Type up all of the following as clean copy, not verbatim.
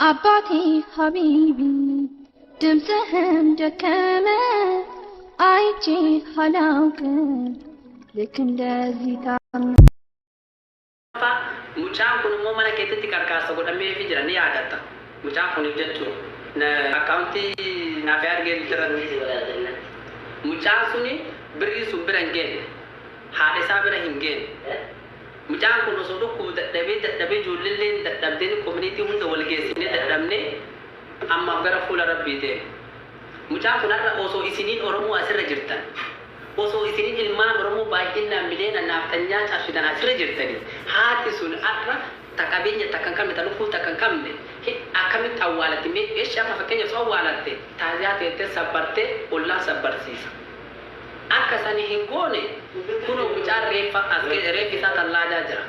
አባቴ ሀቢቢ ድምፅህም ደከመ አይቼ አላውቅም ልክ እንደዚህ ታመ Mucaan kun immoo mana keessatti qarqaarsa godhameefii jira ni yaadatta. Mucaan kun jechuun akkaawuntii naaf argee jira. Mucaan suni birrii sun bira hin geenye. Haadha isaa bira hin geenye. Mucaan kun osoo dhukkubu dadhabee dadhabee ijoolleellee dadhabdee koominiitii hunda wal geessinee dadhabnee ammaaf gara fuula rabbii deeme. Mucaan kun har'a osoo isiniin Oromoo asirra jirtan, osoo isiniin ilmaan Oromoo baay'inaan miliyoona naaftanyaa cabsitan asirra jirtanii, haati sun har'a ta qabeenya takka hin qabne, ta lubbuu takka hin qabne akkamitti awwaalatti? Mee eessi amma fakkeenya osoo awwaalatte taaziyaa teettee sabbartee ollaa sabbarsiisa. Akka sani hin goone kunoo mucaan reeffa as reeffi isaa tallaajaa jira.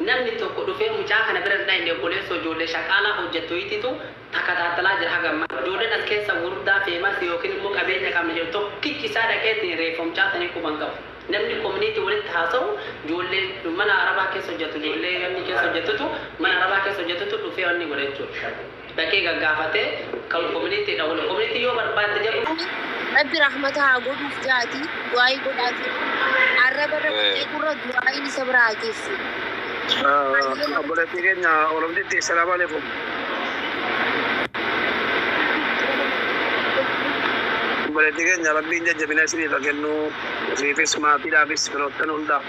Namni tokko dhufee mucaa kana bira hin dhayne. Obboleessoo ijoollee shaqaalaa hojjettu ititu takataattalaa jira haga ammaa. Ijoolleen as keessa gurguddaa feemas yookiin immoo qabeenya qabna jedhu tokkichi isaa dhaqeetiin reeffa mucaa sanii quban qabu. Namni koominiitii walitti haasa'u ijoollee mana arabaa keessa hojjetu, ijoollee namni keessa hojjetutu mana arabaa keessa hojjetutu dhufee wanni godha jechuudha. Dhaqee gaggaafatee kan koominiitiidha wal koominiitii yoo barbaadde jedhu. Rabbi rahmata haa godhuuf jaati du'aayii godhaati. Arraba irra qeequrra du'aayiin isa bira haa geessu. Obboleettii keenya Oromtitti, salaamu alaikum. Obboleettii keenya, Rabbiin jajjabina isiniif haa kennu, isiifis maatiidhaafis firoottan hundaaf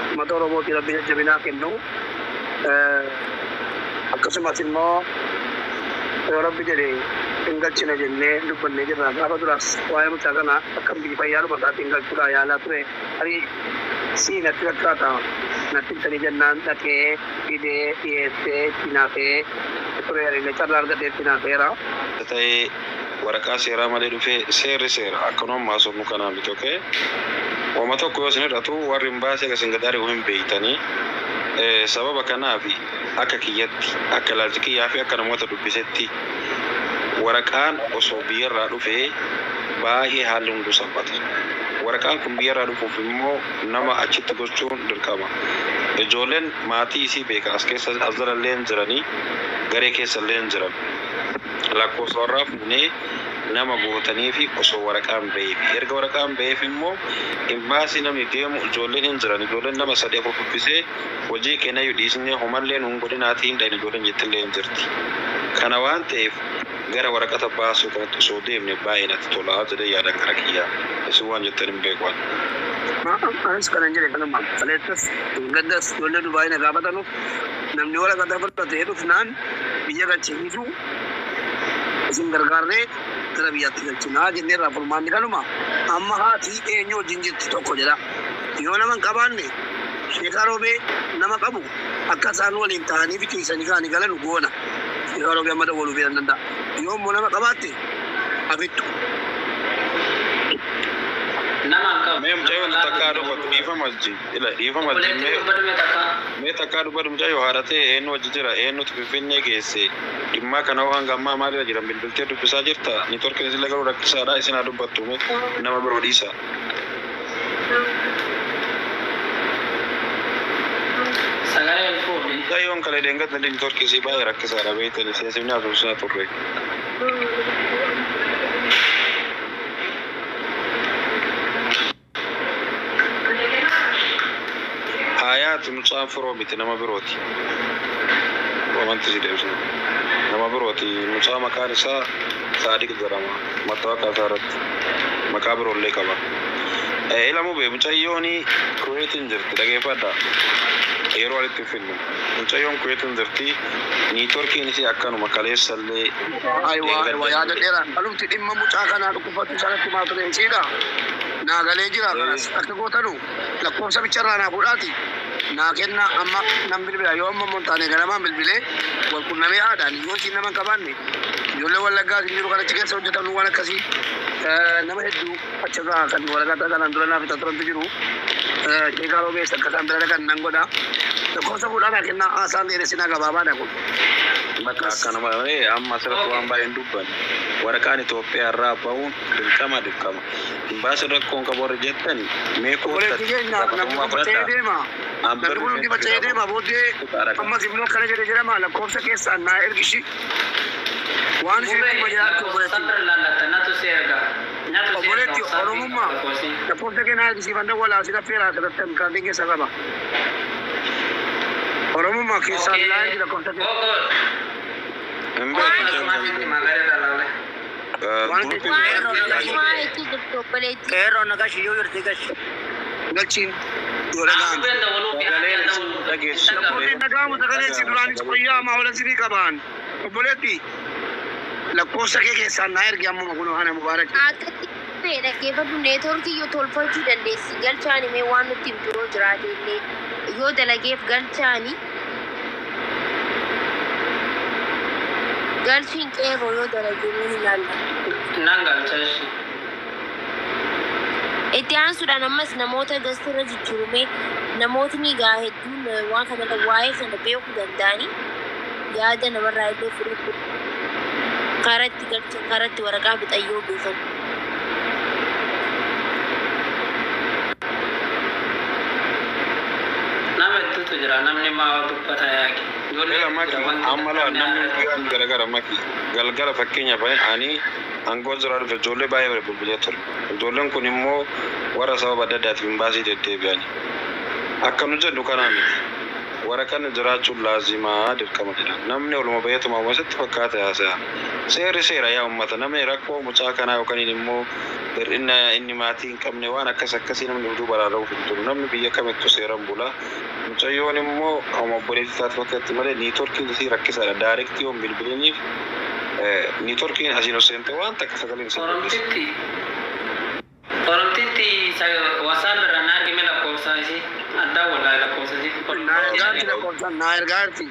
uummata Oromootii Rabbiin jajjabinaa kennu. Akkasumas immoo yoo Rabbi jedhe hin galchina jennee dubbannee jirra. Gaafa duraas waa'ee mucaa kana akkam biyyi fayyaadhuma isaatiin galchuudhaa yaalaa ture. Tarii sii natti fakkaata, natti ibsanii jennaan dhaqee fidee dhiyeessee itti naafee ture, ani carraa argatee itti naafeera. Ta'ee waraqaa seeraa malee dhufee, seerri seera akkanuma haasofnu kanaa miti, okay? Wama tokko yoo isin hir'atu warri hin baasee isin gad ari'u hin beeytanii. Sababa kanaaf akka kiyyatti, akka ilaalcha kiyyaa fi akka namoota dubbisetti, waraqaan osoo biyyarraa dhufee baay'ee haalli hunduu salphata. Waraqaan kun biyyarraa dhufuuf immoo nama achitti gochuun dirqama. Ijoolleen maatii isii beeka as keessa as jalallee hin jiranii, garee keessa illee hin jiran. Lakkoofsa warraa fuunee nama gootanii fi osoo waraqaan ba'eef. Erga waraqaan ba'eef immoo imbaasii namni deemu ijoolleen hin jiran. Ijoolleen nama sadii afur dubbisee hojii kennayyuu dhiisnee homallee nuun godhinaatii hin dhayne ijoolleen jettillee hin jirti. Kana waan ta'eef gara waraqata baasuu kanatti osoo deemne baay'ee natti tola jedhee yaadan gara kiyyaa. Isin waan jettan hin beeku ani. Anis kanan jedhe kanuma. Kaleessas gaddas ijoollee Dubaayii na gaafatanuuf namni waraqata fudhatee dhufnaan biyya galchisiisu isin gargaarree gara biyyaatti galchinaa jennee irraa furmaanni kanuma. Amma haati eenyu wajjin jirti tokko jedha. Yoo nama hin qabaanne Sheekaa Roobee nama qabu akka isaan waliin ta'anii fiqiisanii ka'anii galan goona. Sheekaa Roobee amma dawwaluu fi danda'a. Yoo immoo nama qabaatte afittu. Nama hin qabu. Mee mucayyoon takkaa dubbatu, dhiifama wajji. Ila dhiifama wajji. Obboleettiin mee dubbatu mee takkaa. Mee takkaa dubbatu. Mucayyoo haadhatee eenyu wajji jira, eenyutu Finfinnee geesse? Dhimmaa kana hoo hanga ammaa maalirra jiran? Bilbiltee dubbisaa jirta? Niitworkiin isin garuu rakkisaadha, isin haa dubbattu, mee nama biroo dhiisa. Sagalee ol fuudhi. Mucayyoon kalee deengatti niitworkii isii baay'ee rakkisaadha, beektani seensifni haasofsiisaa turre. Hayaati, mucaan firoo miti, nama birooti. Wamanti si deebisne. Nama birooti, mucaa maqaan isaa Saadiq jedhama. Mattaawaqaa isaa irratti maqaa biroollee qaba. Ilamu bee, mucayyoon Kuweetiin jirti, dhageeffadha. Yeroo walitti hin finnu. Mucayyoon Kuweetiin jirti, niitworkiin isii akkanuma kaleessallee Aywa aywa, yaada dheeraa qalumti dhimma mucaa kanaa dhukkubfatu sanatti maa ture isiidha. Naa galee jira kanas akka gootanu lakkoofsa bicharraa naa fuudhaati. Naa kenna, amma nan bilbila. Yoo amma immoo hin taane ganamaan bilbilee wal qunnamee haadhaan yoo isiin nama hin qabaanne ijoollee Wallaggaa isin jiru kan achi keessa hojjetan waan akkasii nama hedduu achirraa kan waraqaa kanaan dura naaf itti turantu jiru. Sheekaa Roobees akka isaan bira dhaqan nan godha. Lakkoofsa fuudhaa naa kennaa, haasaan dheeressinaa, gabaabaadha kun. Bakka akkanuma malee amma asirratti waan baay'een dubbanne. Waraqaan Itoophiyaa irraa bahuun dirqama dirqama. Imbaasii rakkoon qabu warri jettani mee Obboleettii keenya namni kun faca'ee deema. Namni kun hundi faca'ee deema booddee ammas immoo akkana jedhe jedhama lakkoofsa keessaan naa ergishi. Waan isinitti hima jiraattu obboleettii. Sabra laallatta natu si erga. Natu si erga. Obboleetti Oromummaa lakkoofsa kee naa ergisiifan dawwalaa si dhaffeeraa kadhattan kaardii keessa qaba. Oromummaa keessaan naa ergi lakkoofsa kee. Hin Waan beeku. Waan Waan waa itti jirtu obboleettii. Qeerroo nagashi yoo jirti gashi. Galchiin yoo dhaga'an. Lakkoofsi dhaga'amu sagalee si duraanis fayyaa ammaa ola sinii qabaan. Obboleetti lakkoofsa kee keessaan naa ergi ammuma kun ana mubaarak. Akkatti ta'e dhaggeeffadhu neetwoorkii yoo tolfachuu dandeessi galchaani mee waan nutti himtu yoo jiraate illee yoo dalageef galchaani galchiin qeerroo yoo dalage ni ilaalla. Nan galcha ishee. Itti aansuudhaan ammas namoota gastirra jijjiirume namootni gaa hedduun waan kana waa'ee kana beekuu danda'anii yaada namarraa illee fudhachuu karatti galcha karatti waraqaa bixayyoo beekan. Nama hedduutu jira namni maa dubbata yaaki. Ila maki amma laa namni guyyaan garagara maki galgala fakkeenyaaf ani aangoo jiraa dhufe ijoollee baay'ee bira bilbilee ture. Ijoolleen kun immoo warra sababa adda addaatiif imbaasii deddeebi'ani. Akka nu jedhu kanaa miti. Waraqaan jiraachuun laazimaa dirqama jedha. Namni oluma bayeetuma uummatatti fakkaata haasa'a. Seerri seera yaa uummata namni rakkoo mucaa kanaa yookaan immoo hir'ina inni maatii hin qabne waan akkas akkasii namni hunduu baraara'uuf hin jiru. Namni biyya kamittuu seeraan bula. Mucayyoon immoo amma obboleettii taate fakkaatti malee niitoorkiin isii rakkisaadha. Daayirektii yoon bilbiliniif niitoorkiin asiin ol seente waan takka sagaleen isin mul'isu. Oromtitti Oromtitti WhatsApp irraa na argime lakkoofsa isii addaa wallaahi lakkoofsa isii. Naa ergaarti lakkoofsa naa ergaarti.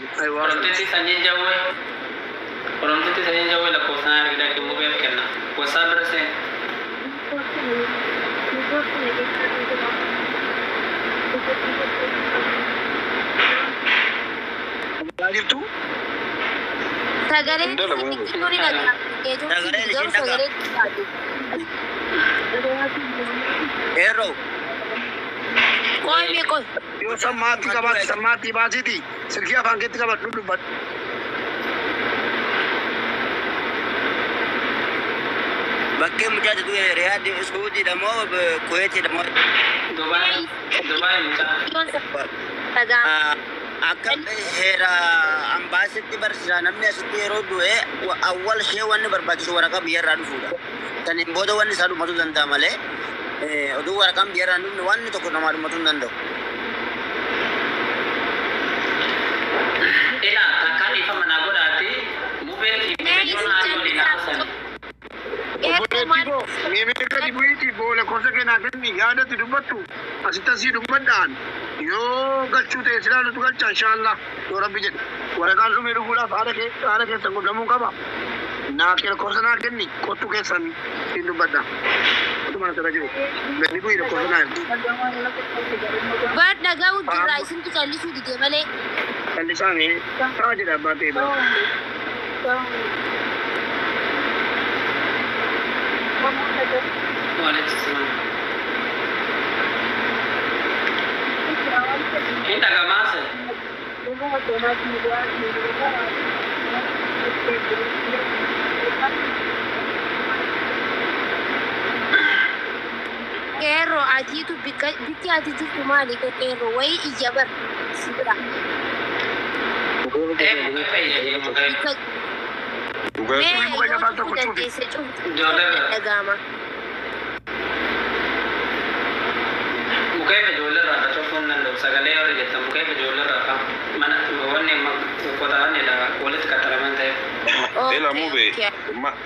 Oromtitti sanyiin jawwee Oromtitti sanyiin jawwee lakkoofsa na argida kimuu beef kenna. WhatsApp irra seen. Jirtu Sagaleen Hin dalagu. xixiqqoo ni dhaga'ama. Sagaleen Garuu isheen sagalee xiqqaati. Qeerroo Qoy mee qoy. yoo sammaatti qabaate sammaatti baasiiti silkii afaan keetti qabadhu dubbadhu. Bakkee mucaa jedhu Riyaad Suudiidha moo Kuweetiidha moo Dubaay Dubaay mucaa. Dhaga'ama. Akka heera ambaasitti barsiisaa namni asitti yeroo du'e awwal ishee wanni barbaachisu waraqaa biyyarraa dhufuudha. Saniin booda wanni isaa dhumatu danda'a malee oduu waraqaan biyyarraa hin dhufne wanni tokko namaa dhumatu hin danda'u. Ila takkaan ifa manaa godhaati mubeen fi mucayyoon haadha waliin haasan. Obboleettii koo mee meeqa dibu'iiti boo lakkoofsa kee naa kenni yaadatti dubbattu asitti asii dubbadhaan yoo galchuu ta'e silaa nutu galcha inshaallah yoo rabbi jedhe waraqaan dhumee dhufuudhaaf haala kee haala keessan godhamuu qaba. Naa lakkoofsa naa kenni kottu keessan siin dubbadha. Otuma asirra jiru gadi bu'ii lakkoofsa naa ergi. Bar dhaga'u jirra isintu callisuu dide malee. Callisaa mee ta'a jedha abbaa ta'e bara. Waalaikum salaam. Hin dhagamaa se. Qeerroo atiitu bikka bikki ati jirtu maali qeerroo wayii iyya bar si bira. Ee mukee fayyadee mukee. Bikka Dhugaa mee Muka yoo jabaan cufuu tokko cufi. dandeesse cuftu Ijoollee bira. dhaga'ama. Mukee fi ijoollee irraa ka cufuun danda'u sagalee yoo jettan mukee fi ijoollee irraa ka mana wanni qotaanidha walitti qaxaraman ta'eef. Ila Okay, mube okay.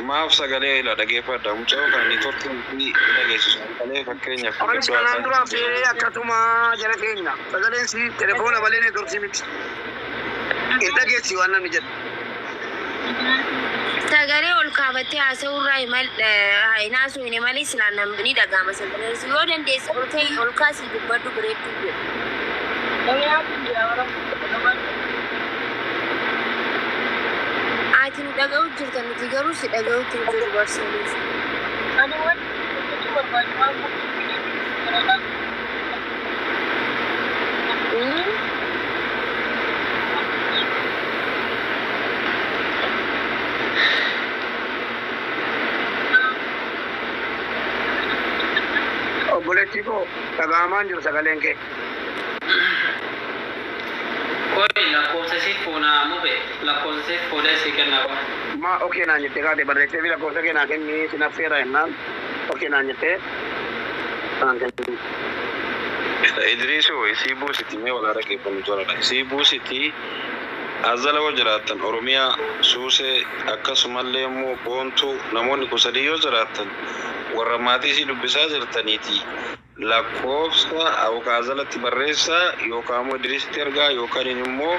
maaf sagalee ila dhageeffadha. Mucayoo kana niitoorkiin ni dhageessisu. Sagalee fakkeenyaaf Anis iddoo kanaan dura haasaan fe'ee akkasuma jala keenya sagaleen si telefoona malee neetworkii miti. Hin dhageessi waan namni jedhu. Sagalee ol kaafattee haasa'uu irraa hin haasofne malee silaa namni ni dhaga'ama sagalee yoo dandeesse ol ka'ii ol kaasii dubbadhu bareedduu jedhu. Dhaga'u jirta nuti garuu si dhaga'utti hin jiru barsiisuuf. Ani waan dubbachuu barbaadu waan kun Obboleettii koo dhaga'amaan jiru sagaleen kee. Koi lakkoofsa isii fuunaa mube lakkoofsa isii fuudhee sii kenna qofa. Ma okee naan jettee kaate barreessee fi lakkoofsa kee naa kenni sin affeera jennaan okee naan jettee naan kenni. Idriisoo isii buusiti mee walaa dhaggeeffannu tola. Isii buusiti azala yoo jiraattan Oromiyaa Suusee akkasumallee immoo Boontuu namoonni kun sadii yoo jiraattan warra maatii isii dubbisaa jirtaniiti. Lakkoofsa yookaan azalatti barreessaa yookaan immoo Idriisitti ergaa yookaan immoo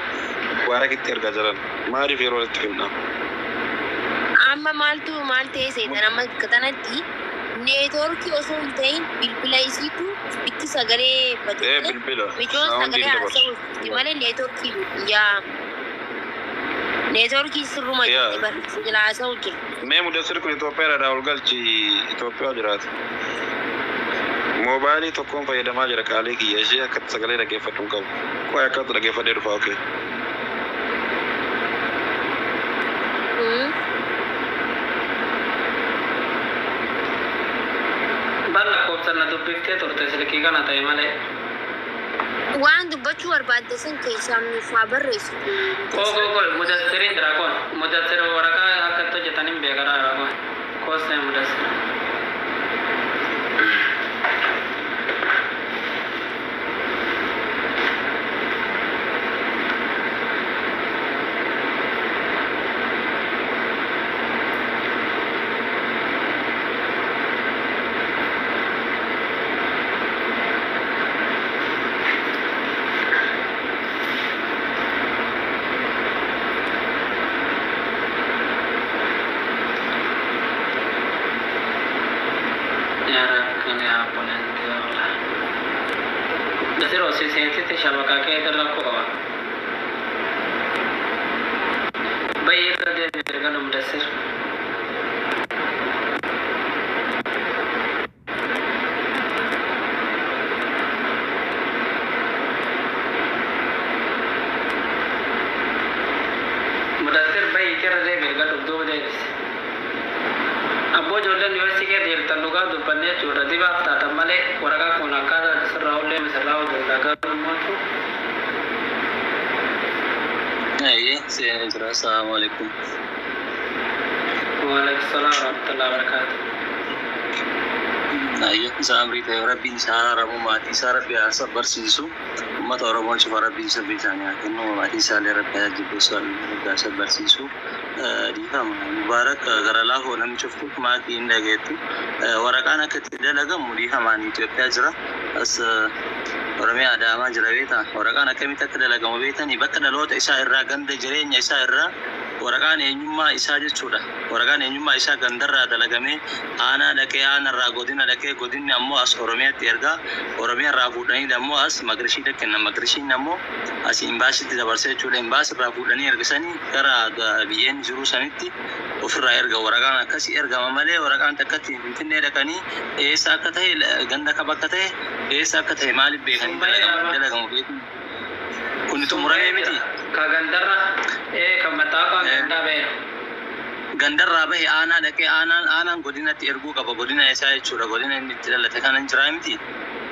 Mubaarakitti ergaa jiran. Maaliif yeroo walitti fidna? Amma maaltu maal ta'e seetan amma kanatti neetwoorkii osoo hin ta'in bilbila isiitu itti sagalee Ee badee bilbila micoon saawundiin sagalee dabarsu. haasa'u malee neetwoorkii yaa neetwoorkii sirruma Yaa. jirti barreessa jala haasa'u jiru. Mee mudassir kun Itoophiyaadhaa ol galchi Itoophiyaa jiraata. Moobaayilii tokkoon fayyadamaa jira qaalii kiyya ishee akkatti sagalee dhaggeeffadhu hin qabu. Qo'ee akkatti dhaggeeffadhee dhufa okee. Bar lakkoofsa na dubbiftee turte silkii kana ta'e malee. Waan dubbachuu barbaadde san keessaa nuuf haa barreessitu. Koo koo koo mudassiriin jira koon mudassir waraqaa akkatti hojjetan hin beekaraa koon koosee mudassir. Yaa rakkina obboleettii walaa. Mudassir osii seensite shabakaa kee irra rakkoo qaba. Baay'ee irra deebi'e erga mudassir. Mudassir baay'ee irra deebi'e erga dugduuba deebise. Abboo ijoolleen yoo si keessa jirtan dhugaa dubbannee jechuudha dibaaf taatan malee waraqaa kun akkaataa sirraa ullee misirraa hojjetaa garuu immoo Aye, seenee jira. Assalaamu alaikum. Waalaikum salaam warahmatullahi wabarakatuh. Aye, isa amrii ta'e rabbiin isaa araaramu maatii isaa rabbi haa barsiisu. Uummata Oromoo cufa rabbiin sirrii isaanii haa kennu. Maatii isaallee rabbi haa jajjabeessu rabbi haa barsiisu. Dhiifama. Mubaarak gara laafoo namni cuftu maatii hin dhageettu. Waraqaan akka itti dalagamu dhiifamaan Itoophiyaa jira. As Oromiyaa Adaamaa jira beektaa. Waraqaan akkamitti akka dalagamu beektanii bakka dhaloota isaa irraa ganda jireenya isaa irraa waraqaan eenyummaa isaa jechuudha. Waraqaan eenyummaa isaa gandarraa dalagamee aanaa dhaqee aanarraa godina dhaqee godinni ammoo as Oromiyaatti ergaa Oromiyaarraa fuudhanii ammoo as Magrishiitti kennan. Magrishiin ammoo as imbaasitti dabarsee jechuudha. Imbaasirraa fuudhanii ergisanii gara biyyeen jiru sanitti ofirraa erga. Waraqaan akkasii ergama malee waraqaan takkatti Finfinnee dhaqanii eessa akka ta'e ganda kam akka ta'e eessa akka ta'e maaliif beekanii dalagamu beeku. Kun xumuramee miti. Ka gandarra ee kan maxaafaa gandaa ba'eera. Gandarraa bahe aanaa dhaqee aanaan aanaan godinatti erguu qaba. Godina isaa jechuudha. Godina inni itti dhalate kana hin jiraa miti.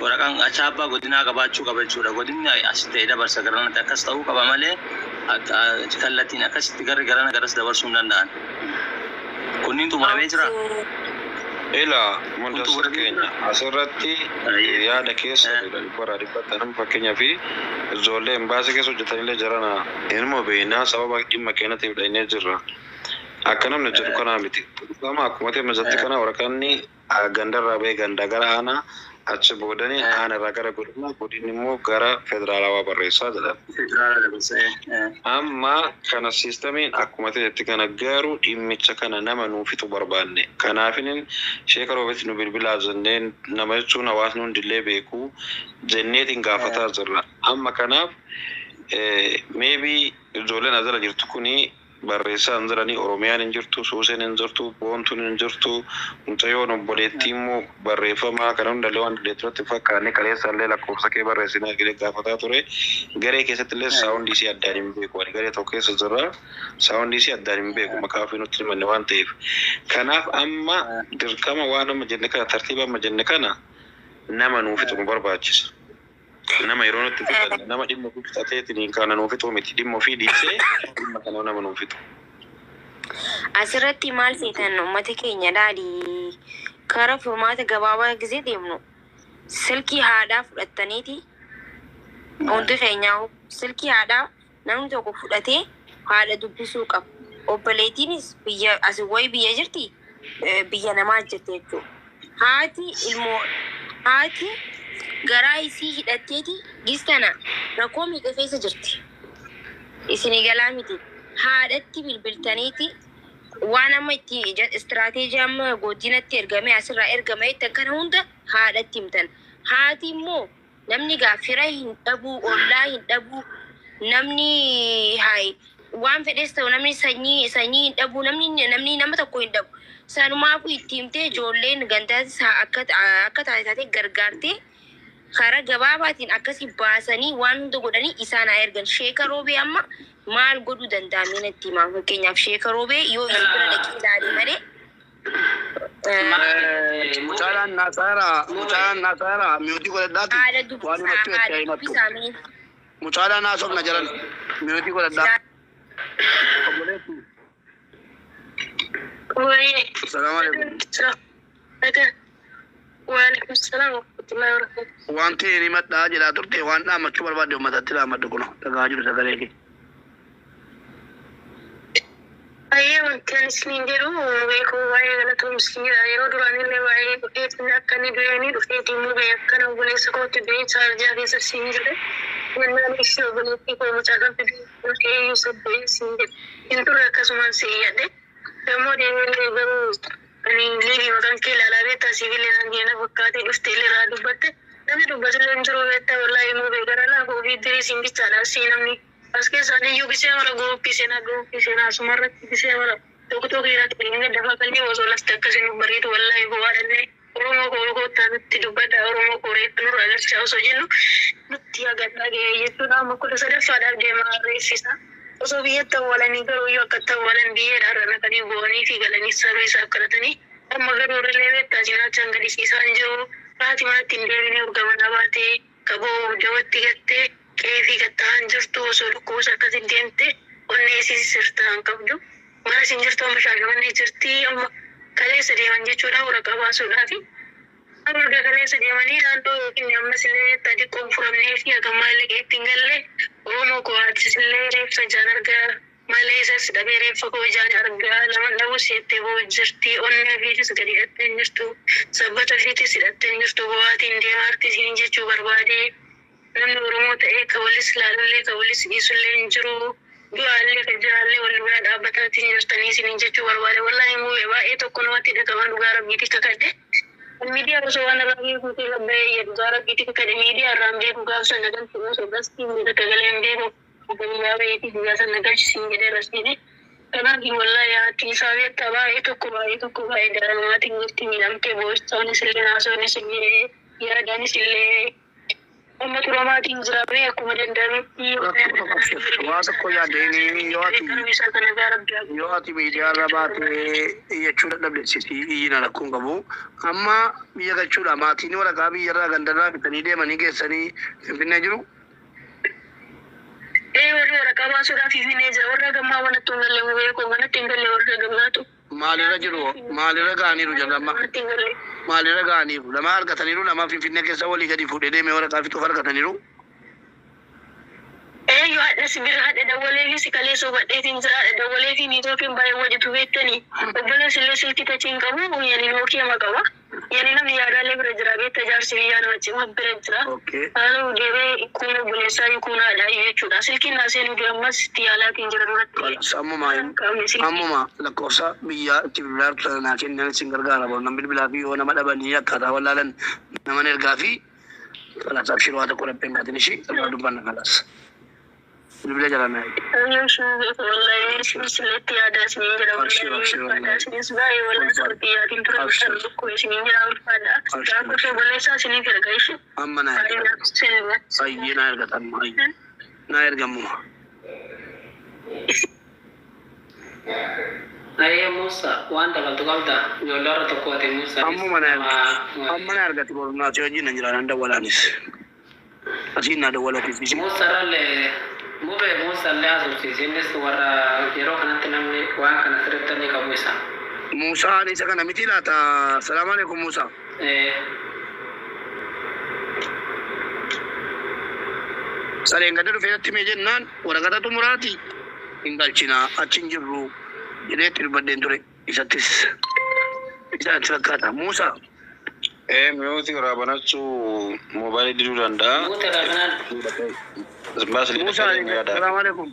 Waraqaan chaappaa godinaa qabaachuu qaba jechuudha. Godinni as ta'e dabarsa garanatti akkas ta'uu qaba malee kallattiin akkasitti garri garana garas dabarsuu hin danda'an. Kunniin xumuramee jira. Ila mudassir keenya asirratti yaada keessa bara dhibbatan fakkeenyaa fi ijoollee imbaasii keessa hojjetanillee jirana inuma beeknaa sababa dhimma keenyatiif dhahinee jirra. Akka namni jedhu kanaa miti. Amma akkuma ta'e mazatti kana waraqaanni gandarraa bahee ganda gara aanaa achi boodanii aanarraa gara godinaa godinni immoo gara federaalawaa barreessaa jedhan. Federaala dabarsee. Amma kana siistamiin akkuma ta'etti kana garuu dhimmicha kana nama nuufitu barbaanne. Kanaafinin sheeka roobetti nu bilbilaa jenneen nama jechuun hawaasni hundillee beeku jenneetiin gaafataa jirra. Amma kanaaf maybe ijoolleen azala jirtu kuni Barreessaa hin jiranii, Oromiyaan hin jirtu, Suuseen hin jirtu, Boontuun hin jirtu, mucayyoon obboleettii immoo barreeffamaa kana hundallee waan dandeettu natti hin fakkaanne. Kaleessa illee lakkoofsa kee barreessinaa gaafataa ture. Garee keessatti illee saawundii isii addaan hin beeku. Ani garee tokko keessa jirra. Saawundii isii addaan hin beeku maqaa ofii nutti himanne waan ta'eef. Kanaaf amma dirqama waan amma jenne kana, tartiiba amma jenne kana nama nuu fixu nu barbaachisa. Nama yeroo nutti fixanne, nama dhimma ofii fixateetiin kana nuu fixuu miti, dhimma ofii dhiisee dhimma kana nama nuu fixu. Asirratti maal seetan, uummata keenya laali, karaa furmaata gabaabaa gisee deemnu silkii haadhaa fudhattaniiti, hundi keenyaa silkii haadhaa namni tokko fudhatee haadha dubbisuu qaba. Obboleettiinis biyya asii wayi biyya jirti, biyya namaa jirti jechuudha. Haati ilmoo, haati garaa isii hidhatteeti gistana rakkoo meeqa keessa jirti. Isinii galaa miti. Haadhatti bilbiltaniiti waan amma itti istiraateejii amma godinatti ergame, asirraa ergame jettan kana hunda haadhatti himtan. Haati immoo namni gaa fira hin dhabuu, ollaa hin dhabuu, namni hayi waan fedhes ta'u, namni sanyii sanyii hin dhabuu, namni nama tokko hin dhabu. Sanumaafuu itti himtee ijoolleen gandaatis akka taate taatee gargaartee karaa gabaabaatiin akkasi baasanii waan hunda godhanii isaan haa ergan. Sheeka Roobee amma maal godhuu danda'a mee natti himaa? Fakkeenyaaf Sheeka Roobee yoo isin bira dhaqee ilaale malee. Mucaalaan naasaara, mucaalaan naasaara mute godhadhaati Haadha waan dubbisaa himachuu itti haadha himattu. dubbisaa mee. Mucaalaan haasofna jalan mute godhadhaa. Obboleetti. Waa'ee. Salaamu alaikum. Waalaikum salaam wa rahmatullahi wa barakatuh. Wanti hin himadhaa jedhaa turte, waan dhaammachuu barbaadde uummatatti dhaammadhu, kun dhagaa jiru sagalee kee. Baay'ee wanti ani isiniin jedhu beeku, waa'ee galatoomsiidha. Yeroo duraanillee waa'ee dhufeetiin akka inni du'eenii dhufeetiin mubee akkana obboleessa kootti du'ee chaarjaa keessa siin jedhe. Jennaan ishee obboleettii koo mucaa kan fidee dhufee Yusuf du'ee siin jedhe. Hin turre, akkasumaan si iyyadhe. Yommuu deebiillee garuu ani liivii maqaan kee ilaalaa beektaa, siivillee naan jeena fakkaatee dhuftee illee irraa dubbatte. Namni dubbatillee hin jiru beektaa, wallaahi mubee gara laafoo fi dirii siin bichaadha asii namni. As keessaan iyyuu gisee mara guruppii seenaa, guruppii seenaa asumarratti gisee mara tokko tokko irratti hin gaddafa qalbii osoo lafti akkasii nu bareedu, wallaahi bu'aadhallee Oromoo koo koottaa nutti dubbadha, Oromoo koo reeffa nurraa galchaa osoo jennu nutti hagadhaa ga'ee jechuudha. Amma 13ffaadhaaf deemaa reeffisa. Osoo biyyatti awwaalanii garuu iyyuu akkatti awwaalan biyyeedhaan naqanii bu'anii fi galanii saree isaaf kadhatanii, amma garuu irrillee beektaa cinaachaan gadisiisaan jiru. Haati manatti hin deebinee urga manaa baatee qaboo dawatti gattee qeefii gatta'aan jirtu, osoo dhukkubuus akkasitti deemte onnee isii sirtaa hin qabdu. Mana isin jirtu amma Shaashamannee jirti, amma kaleessa deeman jechuudha waraqaa baasuudhaafi. Amma erga kaleessa deemanii naannoo yookiin ammas illee xiqqoon furamnee fi hagammaa illee qeetti hin galle. Oromoo koo, haatis illee reeffa ijaan argaa malee isas dhabee reeffa koo ijaan argaa lama dhabus jettee boo jirti. Onnee ofiitis gadi hidhattee hin jirtu, sabbata ofiitis hidhattee hin jirtu, bo'aatiin deemaa jirti isiin jechuu barbaade. Namni Oromoo ta'ee ka walis laalullee ka walis dhiisullee hin jiru. Du'aallee ka jiraallee wal biraa dhaabbataatiin jirtanii isiniin jechuu barbaade. Wallaahi muubee baay'ee tokko namatti dhagama, dhugaa rabbiiti kakadhe. Miidiyaa osoo waan irraa beeku ta'e babba'ee, dhugaa rabbiiti kakadhe, miidiyaa irraa hin beeku. Gaaf sana galchu osoo gastii takka galee hin beeku. Guyyaa baheetii guyyaa sana galchisiin jedhee rasiine. Kanaaf wallaahi haati isaa beektaa baay'ee tokko baay'ee tokko baay'ee daa'imaatiin jirti, miidhamtee boo'ichaanis illee naasoonis illee yaadaanis illee amma turamaatiin jira bee akkuma danda'ametti. Waa tokko yaaddeeni yoo ati miidiyaa irra baatee iyyachuu dadhabde sisi iyyina, rakkoon qabu. Amma biyya galchuudha maatiin waraqaa biyyarraa gandarraa bitanii deemanii geessanii Finfinnee jiru. Ee, warri waraqaa baasuudhaaf Finfinnee jira. Warra gammaa manatti hin galle, beekoo manatti hin galle warra gammaatu. Maalirra jiru? Maalirra ga'aniiru jedha amma? Manatti hin galle. Maalirra ga'aniiru? Lama argataniiru, lama Finfinnee keessa walii gadi fuudhee deemee waraqaa fixuuf argataniiru. Eeyyuu, haadha sibira haadha dawwalee fi si kaleessa hubadheetiin jira. Haadha dawwalee fi niitookiin baay'ee wajitu beektanii. Obboleessi illee silkii tachii hin qabu, yani Nokia qaba. Yani namni yaadaalee bira jira beekta, jaarsi biyyaa nama cimaa bira jira. Haala deebee kun obboleessaa kun haadha jechuudha. Silkiin naa seenuu dura ammas itti yaalaatiin jira duratti. Ammuma ammuma lakkoofsa biyyaa itti bilbilaa jirtu sana naa kennan, isin gargaara. Boonnan bilbilaa fi yoo nama dhabanii akkaataa wallaalan naman ergaa fi kalaas abshir, waa tokko dhabbeen baatin ishii irraa dubbanna kalaas. Bilbila jalaa naa ergi. Abshir abshir wallahi. Ulfaadhu. Abshir. Abshir. Amma naa ergata. Ayyee naa ergata amma ayyee. Naa erga ammuma. Ayyee Musa waan dabaltu qabda ijoollee warra tokko ati Musaanis Ammuma naa nama ergati. Amma naa ergati boru naa si wajjin nan jira nan dawwalaanis. Asiin naa dawwalatiif isin. Musa irrallee mube Musa illee haasofsiisi innis warra yeroo kanatti namni waan kana sirriitti inni qabu isa. Muusaan isa kana miti laata? Salaamu alaikum Muusaa. Eh, Sareen gada dhufee natti himee jennaan waraqata xumuraati hin galchinaa achi hin jirru jedhee itti dubbadheen ture isattis. Isa natti fakkaata. Muusaa. Ee miyuutii irraa banachuu moobaayilii diduu danda'a. Mute irraa banaan Baasli Muusaa dhaqee yaada. salaamu alaikum.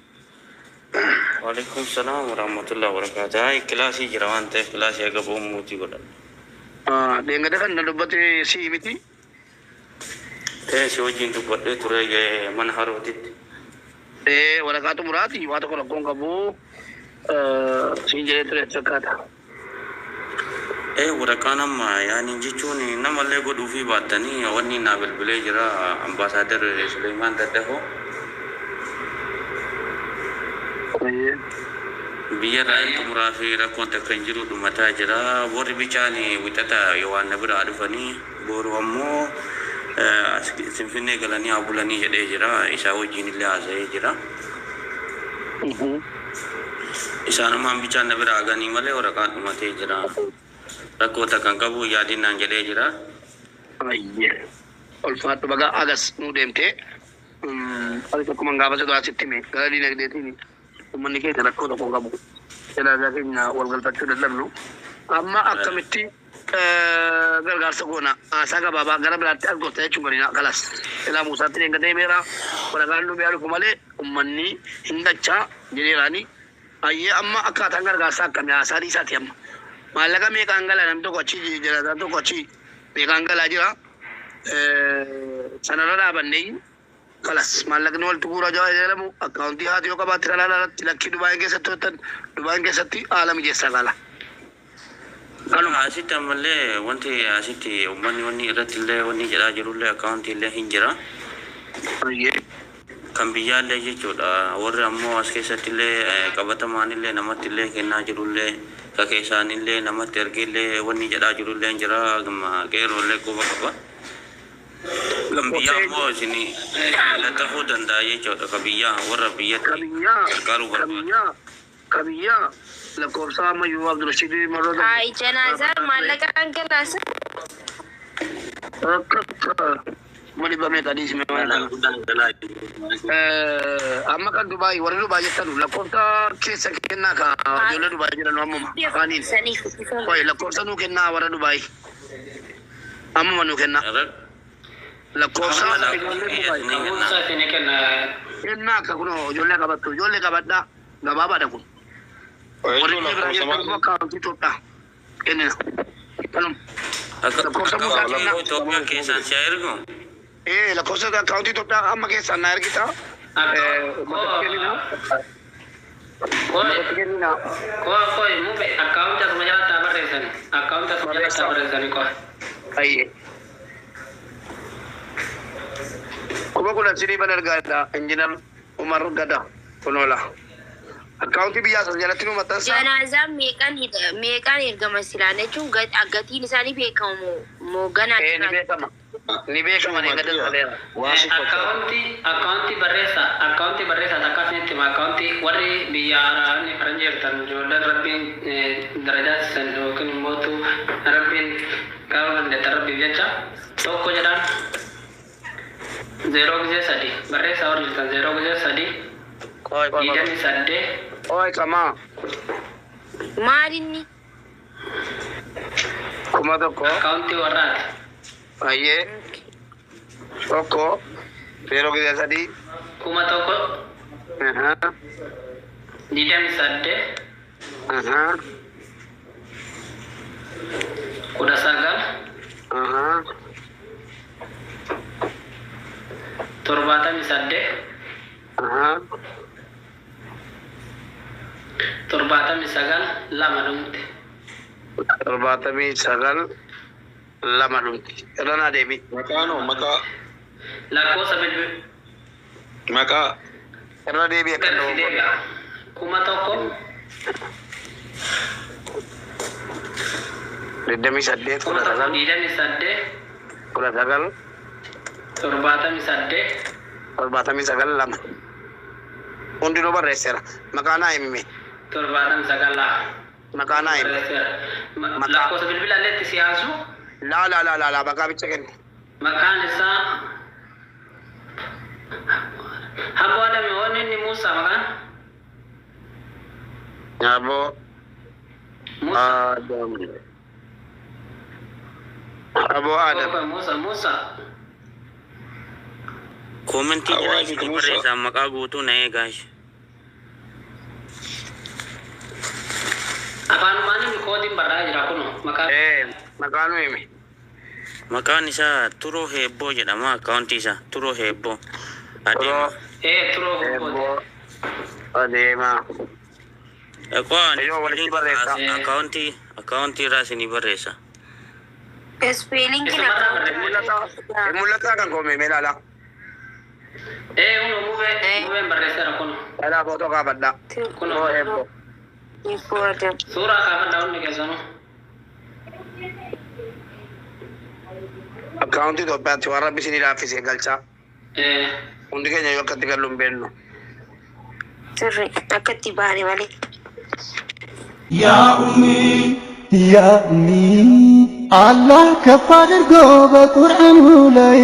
Waalaikum salaam warahmatullahi wabarakatuh. Hai kilaasii jira waan ta'eef kilaasii haga ba'uun muutii godhadha. Deengada kan na dubbate sii miti. Ta'e si wajjin dubbadhee ture mana harootitti. Ee waraqaa xumuraati waa tokko rakkoon qabu siin jedhee ture natti fakkaata. Ee waraqaan amma yaani jechuun namallee godhuufii baattanii wanni naa bilbilee jira ambaasaaddar Suleimaan Daddafoo. Biyya irraa hin xumuraa fi rakkoon takka hin jiru dhumataa jira. Warri bichaan wixata yoo na biraa dhufanii boru ammoo as Finfinnee galanii haa bulanii jedhee jira. Isaa wajjin illee haasa'ee jira. Isaanumaan bichaan na biraa ganii malee waraqaan dhumatee jira. Rakkoo takka hin qabu yaadinaan jedhee jira. Ayyee. Ulfaadhu baga agas nuu deemtee. Ani tokkuman gaafa situ asitti hime gara diinagdeetiin uummanni keenya rakkoo tokko hin qabu. Jalaasaa keenya wal galfachuu dadhabnu. Amma akkamitti gargaarsa goona haasaa gabaabaa gara biraatti as goota jechuun gadi kalas. Ilaa Muusaatti deemga deemeera waraqaan nu biraa dhufu malee uummanni hin dachaa jedheeraani. Ayyee amma akkaataan gargaarsaa akkamii haasaa dhiisaati amma. Maallaqa meeqaan galaa namni tokko achi jalaasaan tokko achi meeqaan galaa jira. Sanarra dhaabannee kalas maallaqni walitti guuraa jira jedhamu akkaawuntii haati yoo qabaatte kanaan alatti lakkii Dubaayin keessatti hojjetan Dubaayin keessatti haala mijeessaa gala. Kanuma. Asitti ammallee wanti asitti uummanni wanni irratti illee wanni jedhaa jirullee akkaawuntii illee hin jira. Ayyee. Kan biyyaallee jechuudha. Warri ammoo as keessatti illee qabatamaan illee namatti illee kennaa jirullee ka keessaan illee namatti ergeellee wanni jedhaa jirullee hin jira. Qeerroo illee quba qaba. Kan biyyaa ammoo isin laxxafuu danda'a jechuudha. Ka biyyaa warra biyyatti Kabiyyaa gargaaruu barbaadu. kabiyyaa kabiyyaa lakkoofsa ammayyuu Abdurashiid Maroo Ay, janaazaa maallaqaan galaasa. Akka kuma dhibba meeqa dhiisime waan kana. Guddaan galaa jiru. Amma kan Dubaay warri Dubaay jettan lakkoofsa keessa kennaa ka ijoollee Dubaay jedhan ammuma afaaniin. Saniif. Qoy lakkoofsa nuu kennaa warra Dubaay. Ammuma nuu kennaa. Lakkoofsa Amma ijoollee Dubaay. ni kenna. Musa isin kenna Kennaa akka kunoo ijoollee qabattu ijoollee qabadhaa gabaabaadha kun. Warri Jechuun biyya biraa lakkoofsa jettan immoo maal? akkaawuntii Itoophiyaa kennina. Kanuma. Akka Lakkoofsa Musaa akkaawuntii kennaa. Itoophiyaa keessaan si haa ergu. Ee lakkoofsa akkaawuntii Itoophiyaa amma keessaan naa ergita. Uummatatti kennina. Uummatatti kennina. Koo koo mube akkaawunti asuma jalatti haa barreessani akkaawunti asuma jalatti haa Barreessaa. barreessani koo. Ayyee. 10,000 sinii ban ergaadha. Injinar Umar Gada Kunoola. Akkaawuntii biyyaa sana jalatti nu maxxansa. Janaazaan meeqaan meeqaan ergama silaan jechuun gatiin isaanii beekamu moo moo ganaa Ee ni beekama. Ni beekama ni gada saleera. Waan si fakkaata. Akkaawunti akkaawunti barreessa akkaawunti barreessa takka isinitti hima akkaawunti warri biyya haaraa inni faranjii jirtan ijoolleen rabbiin darajaa isin yookiin immootu rabbiin gaafa dandeettan rabbiif jecha tokko jedhaan zeeroo gisee sadi barreessaa warri jirtan zeeroo gisee sadi Qoy qoy qoy. 28 Qoy qamaa. Maalinni 1000. Akkaawuntii warraati. Ayyee. 1 0 gisee 3. 1000 28 19 78 Ahaa. 79 2 dhumte. 79 2 dhumti. Irra naa deebi. Maqaa noo maqaa Lakkoofsa bilbil maqaa Irra deebi akka gara si dogoggorre. deebi'a. 1000 28 1000 19 28 19 78 79 2. Hundinuu barreesseera. Maqaa naa himi. 79 2. Maqaa naa himi. Barreesseera. Maqaa. Lakkoofsa bilbilaa illee itti siyaasu. Laa laa laa laa laa maqaa bicha kenni. Maqaan isaa Habbo Adame wanni inni Muusaa maqaan Aboo Muusaa. Adam. Aboo Adam. Obbo Muusaa Muusaa. Koomentii jala Hawaii isinii Musa. barreessa maqaa guutuu na eegaa. Afaanumaan inni koodiin barraa jira kunoo maqaa. Ee maqaa nu himi. Maqaan isaa Turoo Heebboo jedhama akkaawuntii isaa Turoo Heebboo. Adeema. Turoo Ee turoo hobbooti. Eebboo Adeemaa. Qo'aan Yoo walitti barreessa. akkaawuntii akkaawuntii irraa isinii barreessa. Ispeelingiin Isumarraa akkaawuntii barreessa. Mul'ataa hin mul'ataa kan koomee mee ilaalaa. Ee kunoo mubee mubeen barreesseera kunoo. Ilaalaa footoo kaafadhaa. Kunoo Turoo Eebboo. Heebboo Adam. Suuraa kaafadhaa hundi keessanuu. Akkaawuntii Itoophiyaatti waan rabbi isinii laaffisee galchaa. Ee Hundi keenya yoo akkatti gallu hin beeknu. Sirri akka itti baane malee. ያ ኡሚ ያ ኡሚ አላህ ከፍ አድርጎ በቁርአኑ ላይ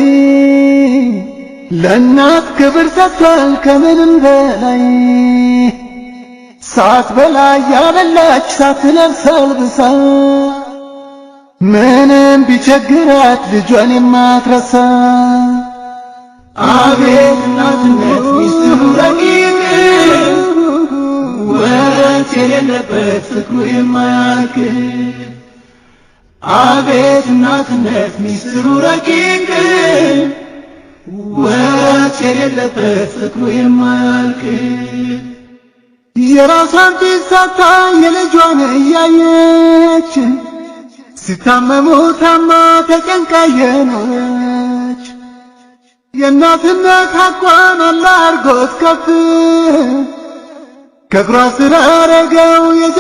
ለእናት ክብር ሰጥቷል ከምንም በላይ። ሳትበላ ያበላች ሳትለብስ አልብሳ ምንም ቢቸግራት ልጇን የማትረሳ። አቤት እናትነት ሚስጥሩ ረቂቅ ወረት የሌለበት ፍቅሩ የማያልቅ። አቤት እናትነት ሚስጥሩ ረቂቅ ወረት የሌለበት ፍቅሩ የማያልቅ። የራሷን ፊት ሳታ የልጇን እያየች ሲታመሙ ታማ ተጨንቃ የኖረች። የእናትነት ሐቋን አላህ አርጎት ከፍ ከእግሯ ስር አረገው የጀ